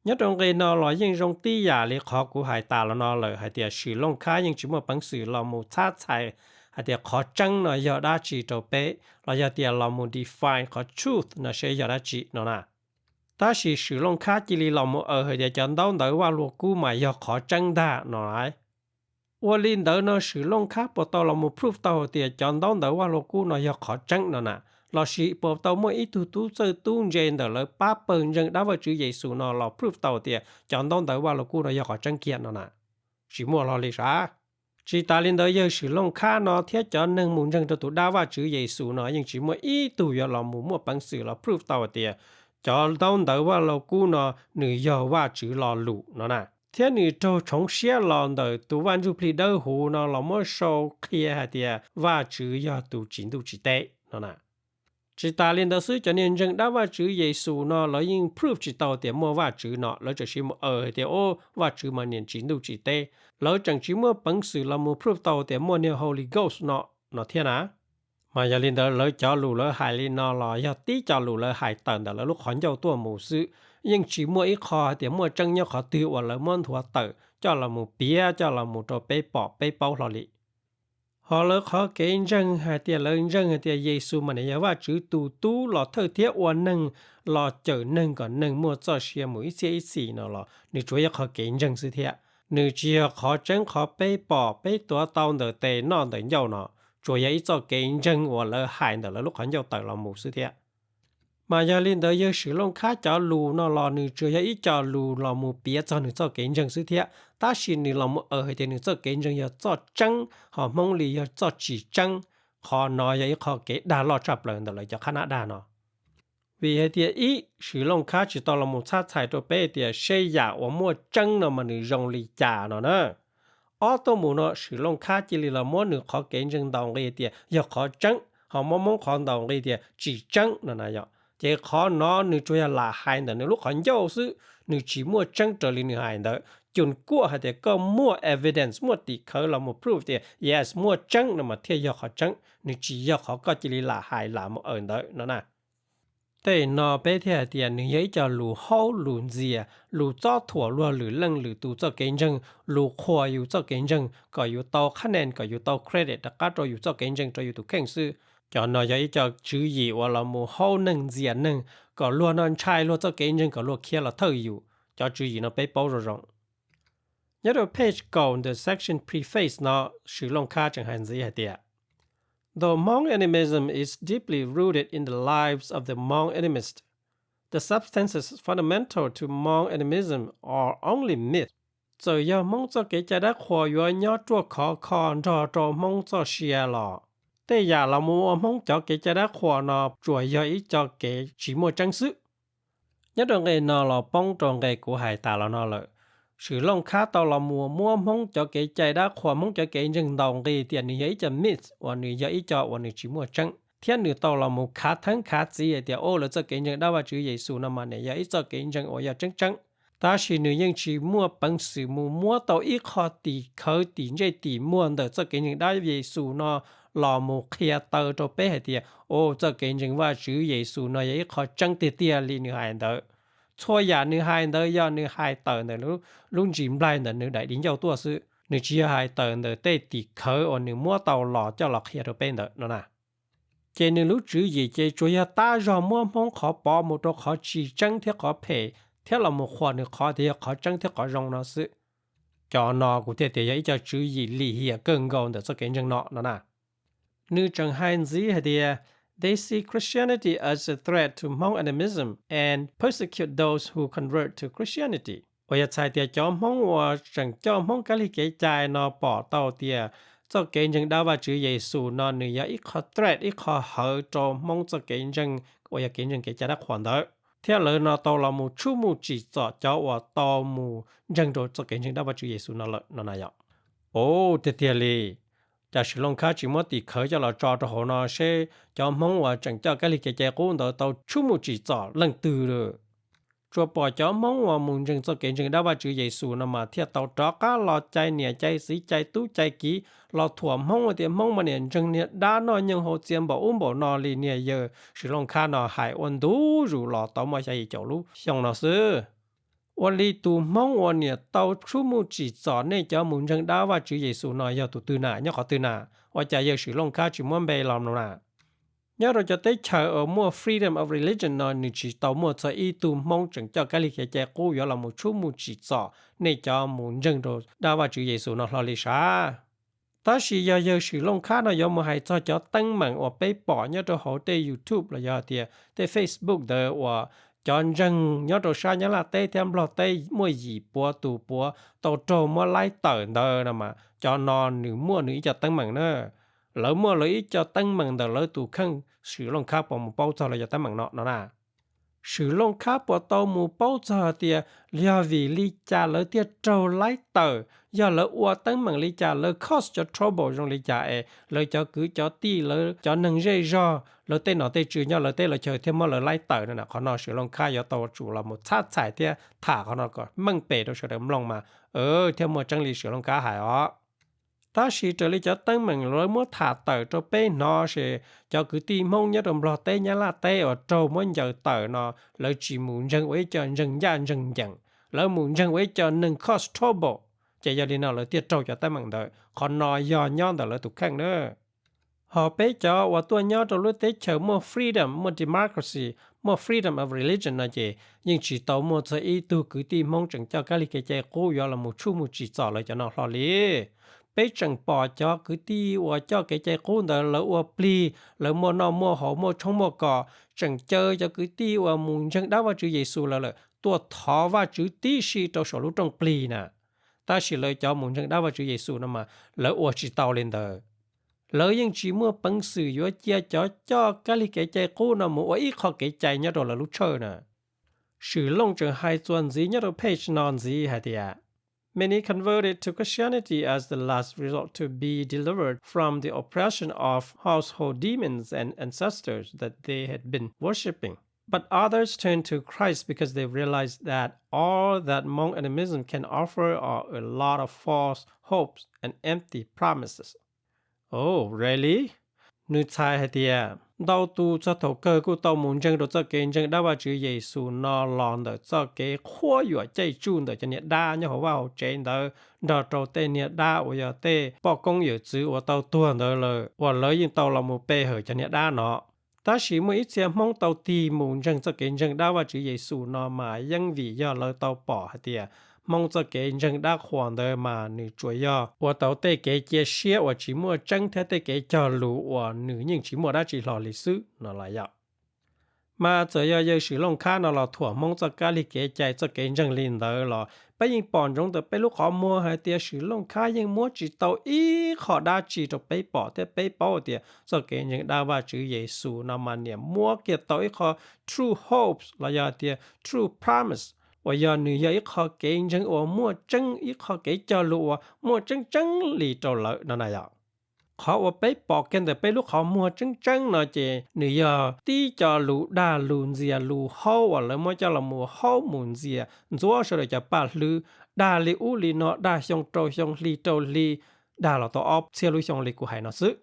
Nyob rau nqe no los yeej zoo tib yam li qhov kuv hais tas los no lawm hais tias Swm Looj Khab yeej tsis muaj peev xwm los mus txhab txhais hais tias qhov tseeb no yog dab tsi rau peb, los yog tias los mus define qhov truth no seb yog dab tsi no na. Tab sis Swm Looj Khab cia li los mus aws hais tias cov ntaub ntawv Vaj Lug Kub mas yog qhov tseeb ntag no lauj. Ua li ntawd no Swm Looj Khab puas tau los mus proof tau hais tias cov ntaub ntawv Vaj Lug Kub no yog qhov tseeb no na? Lossis puas tau muaj ib tug tub txawj tub ntse ntawm lawv pab pawg ntseeg dab Vajtswv Yexus no los proof tau tias cov ntaub ntawv Vaj Lug Kub no yog qhov tseeb kiag no na? Tsis muaj hlo li sav. Tsis tas li ntawd yawg Swm Looj Khab no thiab cov neeg mus ntseeg rau tus dab Vajtswv Yexus no yeej tsis muaj ib tug yuav los mus muaj peev xwm los proof tau hais tias cov ntaub ntawv Vaj Lug Kub no nws yog Vajtswv lo lus no na. Thiab nws raug tshoov siab los ntawm tus Vaj Ntsujplig Dawbhuv no los muab sau qhia hais tias Vajtswv yog tus tsim ntuj tsim teb no na. Tsis tas li ntawd xwb, cov niag ntseeg dab Vajtswv Yexus no lawv yeej proof tsis tau tias muaj Vajtswv no, lawv tseem siv mus aws hais tias o, Vajtswv mas niam tsim ntuj tsim teb. Lawv tseem tsis muaj peev xwm los mus proof tau tias muaj niag Holy Ghost no no thiab na. Mas yog li ntawd lawv cov lus lawv hais li no los yog tib co lus lawv hais tawm ntawm lawv lub qhov ncauj tuaj mus xwb, yeej tsis muaj ib qho hais tias muaj tseeb nyob qhov twg uas lawv muab nthuav tawm coj los mus piav coj los mus rau peb pom peb paub hlo li. Ho lawv qhov kev ntseeg hais tias lawv ntseeg hais tias Yexus mas nws yog Vajtswv tus tub los thawj thiab ua neeg los cawm neeg kom neeg muaj txoj sia mus ib txhiab ib txhis no los nws tsuas yog qhov kev ntseeg xwb thiab. Nws tsis yog qhov tseeb qhov peb pom peb tuav tau ntawm tes noj ntawm ncauj no, tsuas yog ib txoj kev ntseeg uas lawv hais ntawm lawv lub qhov ncauj tawm los mus xwb thiab. Mas yog li ntawd yawg Swm Looj Khab cov lus no los nws tsuas yog ib co lus los mus piav txog nws txoj kev ntseeg xwb thiab, tab sis nws los mus aws hais tias nws txoj kev ntseeg yog txoj tseeb, ho Hmoob li yog txoj tsis tseeb. Qhov no yog ib qho kev dag loj tshaj plaws ntawm lawv cov qhab nab dag no. Vim hais tias ib, Swm Looj Khab tsis tau los mus txhab txhais rau peb tias seb yam uas muaj tseeb no mas nws zoo li cas no na. Ob tuaj mus no Swm Looj Khab cia li los muab nws qhov kev ntseeg ntaus nqi tias yog qhov tseeb, ho muab Hmoob qhov ntaus nqi tias tsis tseeb no na yom. Ces qhov no nws tsuas yog lam hais ntawm nws lub qhov ncauj xwb, nws tsis muaj tseeb raws li nws hais ntawd. Cus kuaj hais tias koj muaj evidence, muaj tim khawv los mus proof tias yes muaj tseeb no mas thiaj yog qhov tseeb, nws tsis yog qhov koj cia li lam hais lam mus aws ntawd no na. Tej no peb thiaj hais tias nws yog ib co lus haub lus ntxias, lus txob thuam luag lwm leej lwm tus txoj kev ntseeg, lus qhuas yus txoj kev ntseeg kom yus tau qhab nees, kom yus tau credit rov qab rau yus txoj kev ntseeg rau yus tus kheej xwb. Cov no yog ib co tswv yim uas los mus haub neeg ntxias neeg kom luag no ntshai luag txoj kev ntseeg kom luag khiav los thawj yus. Cov tswv yim no peb paub zoo zoo. Nyob rau page kaum ntawm section preface no, Swm Looj Khab tseem hais ntxiv hais tias, Though Hmong animism is deeply rooted in the lives of the Hmong animist, the substances fundamental to Hmong animism are only myth. Txawm yog Hmoob txoj kev cai dab qhuas yuav nyob ruaj khov kho nrog rau Hmoob txoj sia los, tej yam los mus ua Hmoob cov kev cai dab qhuas no tsuas yog ib co kev tsis muaj tseeb xwb. Nyob rau nqe no los poob rau nqe kuv hais tas los no lawm. Swm Looj Khab tau los mus muab Hmoob cov kev cai dab qhuas, Hmoob cov kev ntseeg ntaus nqi tias nws yog ib co myth, uas nws yog ib co uas nws tsis muaj tseeb, thiab nws tau los mus khav theeb khav txiv hais tias o, lawv txoj kev ntseeg dab Vajtswv Yexus no mas nws yog ib txoj kev ntseeg uas yog tseeb tseeb. Tab sis nws yeej tsis muaj peev xwm mus muab tau ib qho tim khawv tim ntsej tim muag ntawm txoj kev ntseeg dab Yexus no los mus qhia taw rau peb hais tias o, txoj kev ntseeg Vajtswv Yexus no yog ib qho tseeb tiag tiag li nws hais ntawd. Txhua yam nws hais ntawd yog nws hais tawm ntawm lub ntsis nplaig ntawm nws daim di ncauj tuaj xwb, nws tsis yog hais tawm ntawm tej tim khawv uas nws muab tau los coj los qhia rau peb ntawd no na. Ces nws lub tswv yim ces tsuas yog tab zog muab Hmoob qhov pov mus rau qhov tsis tseeb thiab qhov phem, thiab los mus qhuas nws qhov tias yog qhov tseeb thiab qhov zoo no xwb. Cov no kuv thiaj tias yog ib co tswv yim lim hiam kawg nkaus ntawm txoj kev ntseeg no no na. Nws tseem hais ntxiv hais tias, They see Christianity as a threat to Hmong animism and persecute those who convert to Christianity. Uas yog txhais tias cov Hmoob uas tseem coj Hmoob kab lig kev cai no pom tau tias txoj kev ntseeg dab Vajtswv Yexus no nws yog ib qho threat, ib qho hawv rau Hmoob txoj kev ntseeg uas yog kev ntseeg kev cai dab qhuas ntawd, thiab lawv no tau los mus tshub mus tsim txom cov uas tau mus ntseeg rau txoj kev ntseeg dab Vajtswv Yexus no lawm no na yom. Ua tiag tiag li, cas Swm Looj Khab tsis muab tim khawv coj los tso rau hauv no seb cov Hmoob uas tseem coj kab lig kev cai qub ntawd tau tshub mus tsim txom leej twg lawm. Tsuas pom cov Hmoob uas mus ntseeg txoj kev ntseeg dab Vajtswv Yexus no mas thiaj tau rov qab los cai niam cai txiv cai tub cai kiv, los thuam Hmoob tias Hmoob mas niam ntseeg niag dab noj nyoog haus txias npaum ub npaum no li niag yawg Swm Looj Khab no hais ua ntu zus los tau muaj xya yim caum lub xyoo no xwb. Ua li tus Hmoob uas niam tau tshub muj tsim txom nej cov mus ntseeg dab Vajtswv Yexus no yog tus twg na, nyob qhov twg na? Ua cas yawg Swm Looj Khab tsis muab npe los mloog na? Nyob rau cov teb chaws uas muaj freedom of religion no nws tsis tau muaj txog ib tug Hmoob tseem coj kab lig kev cai qub yuav los mus tshub muj tsim txom nej cov mus ntseeg rau dab Vajtswv Yexus no hlo li sav. Tab sis yog yawg Swm Looj Khab no yuav mus hais txog cov teeb meem uas peb pom nyob rau hauv tej YouTube los yog tias tej Facebook ntawd uas cov ntseeg nyob rau sab Nyab Laj teb thiab Nplog teb muaj yim puav tus puav tau raug muab laib tawm ntawd no mas cov no nws muaj nws ib co teeb meem na. Lawv muaj lawv ib co teeb meem ntawm lawv tus kheej, Swm Looj Khab puas mus paub txog lawv cov teeb meem no no na? Swm Looj Khab puas tau mus paub txog tias yog vim li cas lawv thiaj raug laib tawm, yog lawv ua teeb meem li cas lawv cause cov trouble zoo li cas es lawv cov kwv cov tij lawv cov neeg zej zog lawv tej nom tej tswv nyob lawv teb lawv chaw thiaj muab lawv laib tawm no na? Qhov no Swm Looj Khab yuav tau tsum los mus txhab txhais thiab tham qhov no kom meej pem rau sawv daws mloog mas thiaj muaj tseeb li Swm Looj Khab hais os. Tab sis raws li cov teeb meem lawv muab tham tawm rau peb hnov ces cov kwv tij Hmoob nyob rau Nplog teb Nyab Laj teb uas raug muab ncaws tawm no lawv tsis mus ntseeg ua ib co ntseeg ncaj ntseeg ncees, lawv mus ntseeg ua ib co neeg cause trouble, ces yog li no lawv thiaj raug cov teeb meem ntawd. Qhov no yog nyob ntawm lawv tus kheej na. Ho peb cov uas tuaj nyob rau lub teb chaws muaj freedom, muaj democracy, muaj freedom of religion no ces yeej tsis tau muaj txog ib tug kwv tij Hmoob tseem coj kab lig kev cai qub yuav los mus tshub mus tsim txom lawv cov no hlo li. Peb tseem pom cov kwv tij uas coj kev cai qub ntawd lawv ua plig, lawv muaj noj muaj haus muaj tshoob muaj kos, tseem caw cov kwv tij uas mus ntseeg dab Vajtswv Yexus lawm lawm tuaj thov Vajtswv tib si rau saum lub rooj plig na. Tab sis lawv cov mus ntseeg dab Vajtswv Yexus no mas lawv ua tsis tau li ntawd. Lawv yeej tsis muaj peev xwm yuav cia cov coj kab lig kev cai qub no mus ua ib qho kev cai nyob rau lawv lub tshawj na. Swm Looj tseem hais txuas ntxiv nyob rau page no ntxiv hais tias, Many converted to Christianity as the last resort to be delivered from the oppression of household demons and ancestors that they had been worshipping. But others turned to Christ because they realized that all that Hmong animism can offer are a lot of false hopes and empty promises. Oh, really? Nws txhais hais tias ntau tus txog thaum kawg kuj tau mus ntseeg rau txoj kev ntseeg dab Vajtswv Yexus no los ntawm txoj kev qhuab yuam caij tsuj ntawm cov niag dab nyob hauv vaj hauv tsev ntawd nrog rau tej niag dab uas yog tej poj koob yawm txwv uas tau tuag ntawd lawm uas lawv yeej tau los mus pe hawm cov niag dab no. Tab sis muaj ib txhia Hmoob tau tig mus ntseeg txoj kev ntseeg dab Vajtswv Yexus no mas yeej vim yog lawv tau pom hais tias Hmoob txoj kev ntseeg dab qhuas ntawd mas nws tsuas yog ua tau tej kev cia siab uas tsis muaj tseeb thiab tej kev cog lus uas nws yeej tsis muaj dab tsi hlo li xwb no los yog. Mas txawm yog yawg Swm Looj Khab no los thuam Hmoob txoj kab lig kev cai txoj kev ntseeg li ntawd los peb yeej pom ntsoov ntawm peb lub qhov muag hais tias Swm Looj Khab yeej muab tsis tau ib qho dab tsi rau peb pom thiab peb paub tias txoj kev ntseeg dab Vajtswv Yexus no mas niam muab kiag tau ib qho true hopes los yog tias true promise uas yog nws yog ib qho kev ntseeg uas muaj tseeb, ib qho kev cog lus uas muaj tseeb tseeb li rau lawm no na yom. Qhov uas peb pom kiag ntawm peb lub qhov muag tseeb tseeb no ces nws yog tib co lus dag lus ntxias lus haub uas lawv muab coj los mus haub mus ntxias ntxuav sawv daws cov paj hlwb, dag li ub li no, dag xyoo rau xyoo, hli rau hli, dag los tau ob txhiab lub xyoo li kuv hais no xwb.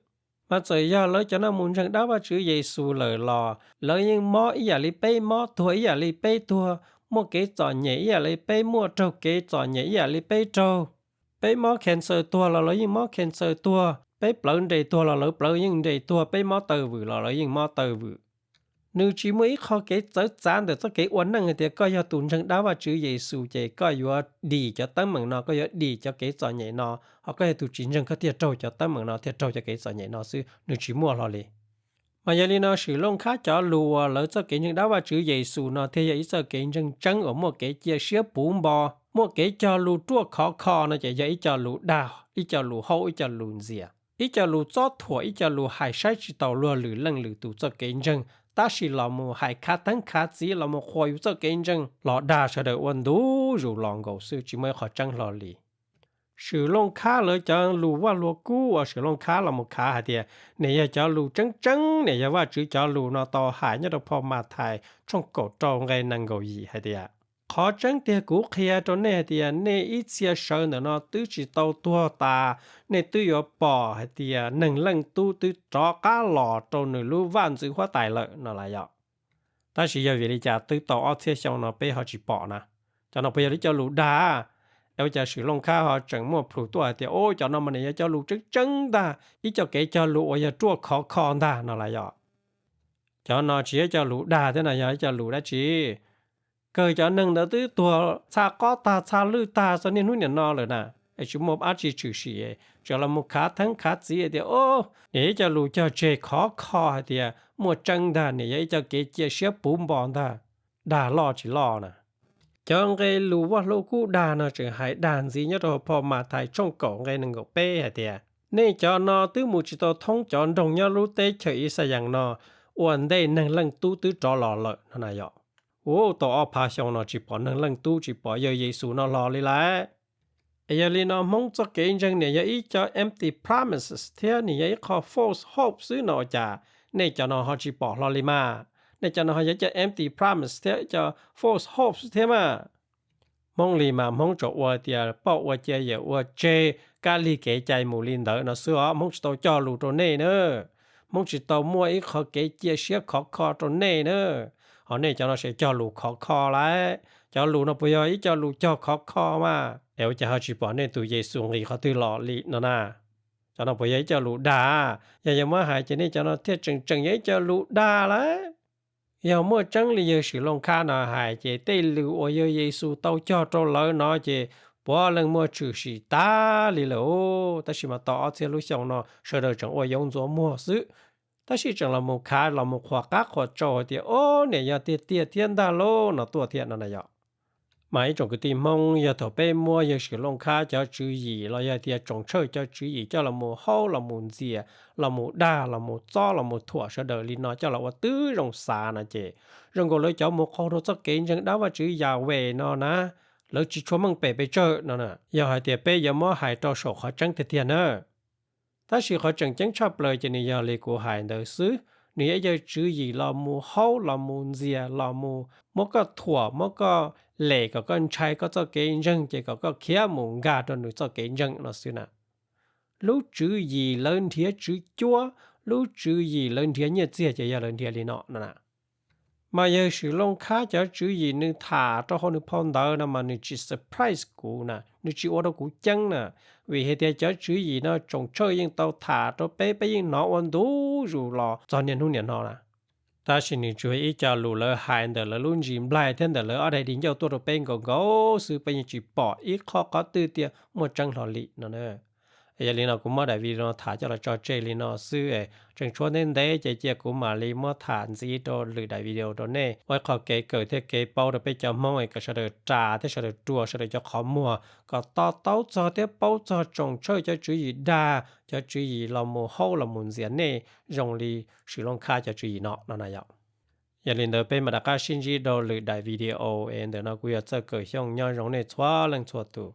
Mas txawm yog lawv cov no mus ntseeg dab Vajtswv Yexus lawm los lawv yeej mob ib yam li peb mob, tuag ib yam li peb tuag, muaj kev txom nyem ib yam li peb muaj, raug kev txom nyem ib yam li peb raug. Peb mob cancer tuag los lawv yeej mob cancer tuag, peb plawv nres tuag los lawv plawv yeej nres tuag, peb mob taw vwm los lawv yeej mob taw vwm. Nws tsis muaj ib qho kev txawv txav ntawm txoj kev ua neej hais tias koj yog tus ntseeg dab Vajtswv Yexus ces koj yuav dim cov teeb meem no, koj yuav dim cov kev txom nyem no, ho koj yog tus tsis ntseeg koj thiaj raug cov teeb meem no thiaj raug cov kev txom nyem no xwb, nws tsis muaj hlo li. Mas yog li no Swm Looj Khab cov lus uas lawv txoj kev ntseeg dab Vajtswv Yexus no thiaj yog ib txoj kev ntseeg tseeb uas muaj kev cia siab puv npo, muaj kev cog lus ruaj khov kho no ces yog ib co lus dag, ib co lus haub, ib co lus ntxias, ib co lus txob thuam, ib co lus hais saib tsis taus luag lwm leej lwm tus txoj kev ntseeg, tab sis los mus hais khav theeb khav txiv, los mus qhuas yus txoj kev ntseeg los dag sawv daws ua ntu zus los nkaus xwb, tsis muaj ib qho tseeb hlo li. Swm Looj Khab lawv cov lus Vaj Lug Kub uas Swm Looj Khab los mus khav hais tias nws yog cov lus tseeb tseeb, nws yog Vajtswv cov lus no tau hais nyob rau phau Mathais tshooj kaum rau nqe nees nkaum yim hais tias, qhov tseeb tiag kuv qhia rau nej hais tias nej ib txhia sawv ntawm no twb tsis tau tuag tas, nej twb yuav pom hais tias Neeg Leej Tub twb rov qab los rau nws lub vaj ntxwv huab tais lawm no los yog. Tab sis yog vim li cas twb tau ob txhiab xyoo no peb ho tsis pom na? Cov no puas yog ib co lus dag? Es ua cas Swm Looj Khab ho tseem muaj plhus tuaj hais tias, o, cov no mas nws yog cov lus tseeb tseeb ntag, ib co kev cog lus uas yog ruaj khov kho ntag no lawm yom? Cov no tsis yog ib co lus dag thiab no, yog ib co lus dab tsi? Kawg cov neeg ntawd twb tuag txha qob tag txha lwj tag txog niaj hnub niam no lawm na, es tsis muaj dab tsi tshwm sim, tseem los mus khav theeb khav txiv hais tias, o, nws yog ib co lus cog tseg khov kho hais tias muaj tseeb ntag, nws yog ib co kev cia siab puv npo ntag, dag loj tsis loj na. Cov nqe lus Vaj Lug Kub dag no tseem hais dag ntxiv nyob rau hauv phau Mathais tshooj kaum nqe nees nkaum peb hais tias, nej cov no twb mus tsis tau thoob cov nroog nyob lub teb chaws Ixayees no ua ntej Neeg Leej Tub twb rov los lawm no na yom. Ua tau ob phav xyoo no tsis pom Neeg Leej Tub tsis pom yawg Yexus no los li lawm. Es yog li no Hmoob txoj kev ntseeg niam yog ib co empty promises thiab nws yog ib qho false hope xwb no ua cas nej cov no ho tsis pom hlo li mas? Nej cov no ho yog ib co empty promise thiab ib co false hope xwb thiab mas. Hmoob li mas Hmoob tsuas ua tias poj ua cia yawm ua tseg, kab lig kev cai mus li ntawd no xwb os, Hmoob tsis tau cog lus rau nej na. Hmoob tsis tau muaj ib qho kev cia siab khov kho rau nej na. Ho nej cov no ces cog lus khov kho lawm. Cov lus no puas yog ib co lus cog khov kho mas? Es ua cas ho tsis pom nej tus Yexus nqis qhov twg los li no na? Cov no puas yog ib co lus dag? Yog yog muab hais ces nej cov no thiaj tseem tseem yog ib co lus dag lawm. Yog muaj tseeb li yawg Swm Looj Khab no hais ces tej lus uas yawg Yexus tau cog rau lawv no ces puav leej muaj tshwm sim tag li lawm. Tab sis mas tau ob txhiab lub xyoo no sawv daws tseem ua yoov ntxuav muag xwb, tab sis tseem los mus khav los mus qhuas qab qhuas tsau hais tias, o, niam yog tiag tiag thiab ntag lauj no tuaj thiab no na yom. Mas ib tsoom kwv tij Hmoob, yog thaum peb muab yawg Swm Looj Khab cov tswv yim los yog tias tsoom tshawj cov tswv yim coj los mus haub los mus ntxias, los mus dag los mus txob los mus thuam sawv daws li no coj los ua tib zoo xav no ces zoo nkaus lawv cov mus qaug rau txoj kev ntseeg dab Vajtswv Yahweh no na, lawv tsis tshua meej pem pes tsawg no. Yog hais tias peb yuav muab hais rau saum qhov tseeb tiag tiag na, tab sis qhov tseem ceeb tshaj plaws ces nws yog li kuv hais ntawd xwb, nws yog ib co tswv yim los mus haub los mus ntxias los mus muab koj thuam muab koj lem kom koj ntshai koj txoj kev ntseeg ces kom koj khiav mus nkag rau nws txoj kev ntseeg no xwb na. Lub tswv yim lawv nrhiav tswv cuab, lub tswv yim lawv nrhiav nyiaj txiag ces yog lawv nrhiav li no no na. Mas yawg Swm Looj Khab cov tswv yim nws tham rau hauv nws phau ntawv no mas nws tsis surprise kuv na, nws tsis ua rau kuv ceeb na, vim hais tias cov tswv yim no tsoom tshawj yeej tau tham rau peb, peb yeej hnov ua ntu zus los txog niaj hnub niam no na. Tab sis nws tsuas ib co lus lawv hais ntawm lawv lub ntsis nplaig thiab ntawm lawv ob daim di ncauj tuaj rau peb nkaus nkaus xwb, peb yeej tsis pom ib qho qhov twg tias muaj tseeb hlo li no na. Yog li no kuv muab daim video no tham coj los tso tseg li no xwb, tseem tshuav ntev ntev ces cia kuv mam li muab tham ntxiv rau lwm daim video rau nej ua ib qho kev kawm thiab kev paub rau peb cov Hmoob es kom sawv daws ras thiab sawv daws rua sawv daws cov qhov muag kom to taub txog thiab paub txog tsoom tshawj cov tswv yim dag, cov tswv yim los mus haub los mus ntxias nej zoo li Swm Looj Khab cov tswv yim no no na yom. Yog li ntawd peb mam rov qab sib ntsib rau lwm daim video es ntawm no kuv yog Txawj Kawm Xyooj, nyob zoo nej txhua leej txhua tus.